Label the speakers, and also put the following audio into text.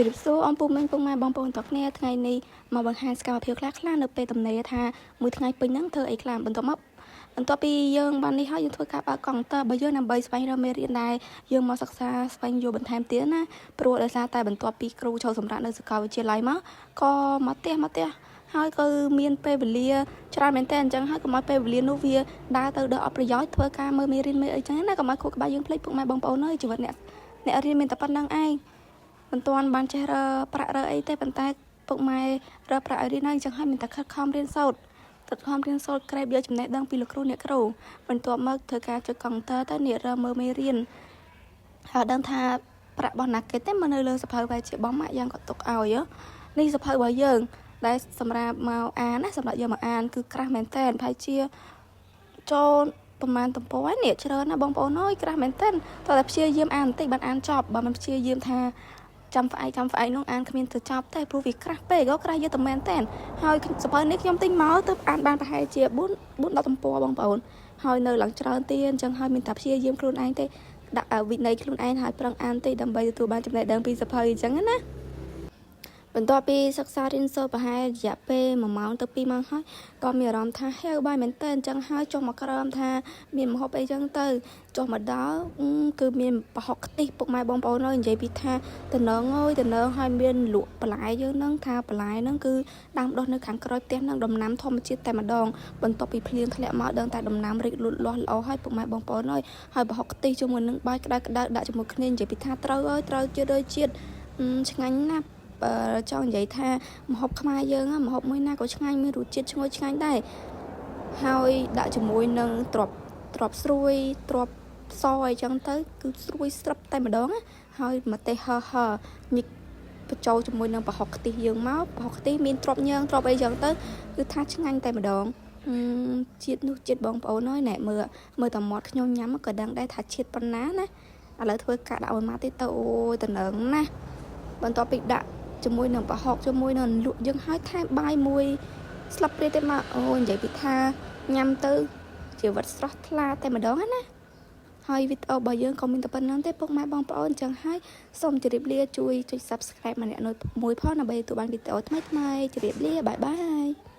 Speaker 1: ជម្រាបសួរអំពូមីងពុកម៉ែបងប្អូនទាំងគ្នាថ្ងៃនេះមកបង្ហាញសកម្មភាពខ្លះៗនៅពេលទំនេរថាមួយថ្ងៃពេញហ្នឹងធ្វើអីខ្លះបន្ទាប់មកបន្ទាប់ពីយើងបាននេះហើយយើងធ្វើការបើកកុំព្យូទ័ររបស់យើងដើម្បីស្វែងរកមេរៀនដែលយើងមកសិក្សាស្វែងយល់បន្ថែមទៀតណាព្រោះដោយសារតែបន្ទាប់ពីគ្រូចូលសម្រាប់នៅសាកលវិទ្យាល័យមកក៏មកផ្ទះមកផ្ទះហើយក៏មានពេលវេលាច្រើនមែនតើអញ្ចឹងហើយកុំឲ្យពេលវេលានោះវាដើរទៅដល់អត់ប្រយោជន៍ធ្វើការមើលមេរៀនមេអីចឹងណាកុំឲ្យខួរក្បាលយើងភ្លេចពុកម៉ែបងប្អូនអើយជីវិតអ្នកអ្នករៀនមានតែប៉ុណ្្នឹងឯង មិនទាន់បានចេះរើប្រាក់រើអីទេប៉ុន្តែពុកម៉ែរើប្រាក់ឲ្យរៀនហើយអញ្ចឹងហើយមានតែខិតខំរៀនសូត្រខិតខំរៀនសូត្រក្រេបយកចំណេះដឹងពីលោកគ្រូអ្នកគ្រូបន្ទាប់មកធ្វើការចុចកុងទ័រទៅនេះរើមើលមេរៀនហើយដឹងថាប្រាក់របស់ណាគេទេមកនៅលើសភៅបែជាបងម៉ាក់យ៉ាងក៏ទុកឲ្យនេះសភៅរបស់យើង ដែលសម្រាប់មកអានណាសម្រាប់យកមកអានគឺក្រាស់មែនតើប្រហែលជាចូលប្រហែលទំព័រនេះច្រើនណាស់បងប្អូនអើយក្រាស់មែនតើតើតែព្យាយាមអានបន្តិចបានអានចប់បើមិនព្យាយាមថាចាំផ្អែកចាំផ្អែកនោះអានគ្មានទៅចប់ទេព្រោះវាក្រាស់ពេកក៏ក្រាស់យកតែមែនតើហើយសភៅនេះខ្ញុំទិញមកទៅអានបានប្រហែលជា4 4 10ទំព័របងប្អូនហើយនៅឡើងច្រើនទៀតអញ្ចឹងហើយមានតែព្យាយាមខ្លួនឯងទេដាក់វិន័យខ្លួនឯងហើយប្រឹងអានទេដើម្បីទទួលបានចំណេះដឹងពីសភៅអញ្ចឹងណាបន្ទាប់ពីសិក្សារៀនសូត្រប្រហែលរយៈពេល1ម៉ោងទៅ2ម៉ោងហើយក៏មានអារម្មណ៍ថាហេវបាយមែនតើអញ្ចឹងហើយចុះមកក្រោមថាមានម្ហូបអីចឹងទៅចុះមកដល់គឺមានប្រហុកខ្ទិះពុកម៉ែបងប្អូនអើយនិយាយពីថាតំណងអើយតំណងហើយមានលក់បន្លែយើងនឹងថាបន្លែហ្នឹងគឺដាំដុះនៅខាងក្រោយផ្ទះហ្នឹងដំណាំធម្មជាតិតែម្ដងបន្ទាប់ពីភ្លៀងធ្លាក់មកដឹងតែដំណាំរីកលូតលាស់ល្អហើយពុកម៉ែបងប្អូនអើយហើយប្រហុកខ្ទិះជាមួយនឹងបាយក្តៅក្តៅដាក់ជាមួយគ្នានិយាយពីថាត្រូវអើយត្រូវជាតិអើយជាតិឆ្ងាញ់ណាស់ចង់និយាយថាម្ហូបខ្មែរយើងម្ហូបមួយណាក៏ឆ្ងាញ់មានរសជាតិឈ្ងុយឆ្ងាញ់ដែរហើយដាក់ជាមួយនឹងទ្របទ្របស្រួយទ្របសអីចឹងទៅគឺស្រួយស្រាប់តែម្ដងណាហើយម្ទេសហហញិចបញ្ចូលជាមួយនឹងប្រហុកខ្ទិះយើងមកប្រហុកខ្ទិះមានទ្របញើងទ្របអីចឹងទៅគឺថាឆ្ងាញ់តែម្ដងជាតិនោះជាតិបងប្អូនអើយណែមើលមើលតែមាត់ខ្ញុំញ៉ាំក៏ដឹងដែរថាជាតិប៉ុណ្ណាណាឥឡូវធ្វើការដាក់មួយម៉ាត់ទៀតទៅអូយតំណឹងណាស់បន្ទាប់ពីដាក់ជាមួយនឹងប្រហុកជាមួយនឹងលក់យើងហើយថែមបាយមួយស្លាបព្រាទៀតមកអូនិយាយពីថាញ៉ាំទៅជីវិតស្រស់ថ្លាតែម្ដងណាហើយវីដេអូរបស់យើងក៏មានតែប៉ុណ្្នឹងទេពុកម៉ែបងប្អូនអញ្ចឹងហើយសូមជម្រាបលាជួយចុច Subscribe ម្នាក់មួយផងដើម្បីទទួលបានវីដេអូថ្មីៗជម្រាបលា bye bye.